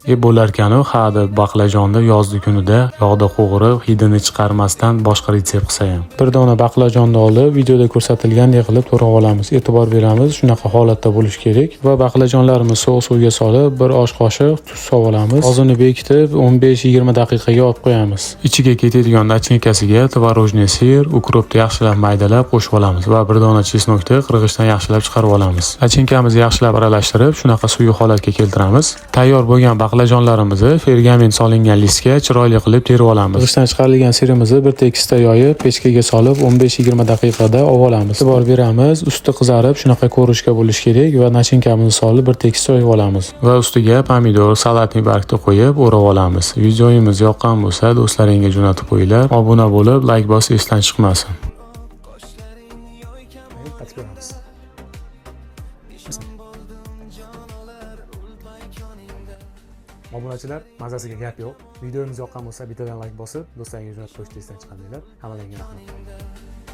Bo'larkanu, ha deb baqlajonni yozdi kunida yog'da qovurib, hidini chiqarmasdan boshqa retsept qilsa ham. Bir dona baqlajonni olib, videoda ko'rsatilgandek qilib to'rab olamiz. E'tibor beramiz, shunaqa holatda bo'lishi kerak va baqlajonlarimizni sovuq suvga solib, bir osh qoshiq tuz solib olamiz. Og'zini bekitib, 15-20 daqiqaga olib qo'yamiz. Ichiga ketadigan начинка siga творожный сыр, укроп ni yaxshilab maydalab qo'shib olamiz va bir dona чеснок ni qirg'ichdan yaxshilab chiqarib olamiz. Начинка mizni yaxshilab aralashtirib, shunaqa suyuq holatga keltiramiz. Tayyor bo'lgan baqlajonlarimizni pergament solingan listga chiroyli qilib terib olamiz. Qirg'ichdan chiqarilgan сыр imizni bir tekisda yoyib, pechkaga solib 15-20 daqiqada olib olamiz. E'tibor beramiz, usti qizarib, shunaqa ko'rishga bo'lishi kerak va начинка mizni solib bir tekisda yoyib olamiz. Va ustiga pomidor, салатный барг ni qo'yib o'rab olamiz. Videomiz yoqqan bo'lsa, do'stlaringga jo'natib qo'yinglar. Obuna bo'lib, layk bosish esdan chiqmasin. Tatib ko'ramiz. Bismillah. Obunachilar, mazasiga gap yo'q. Videomiz yoqqan bo'lsa, bittadan layk bosib, do'stlaringga jo'natib qo'yishni esdan chiqarmanglar. Hammalaringga rahmat.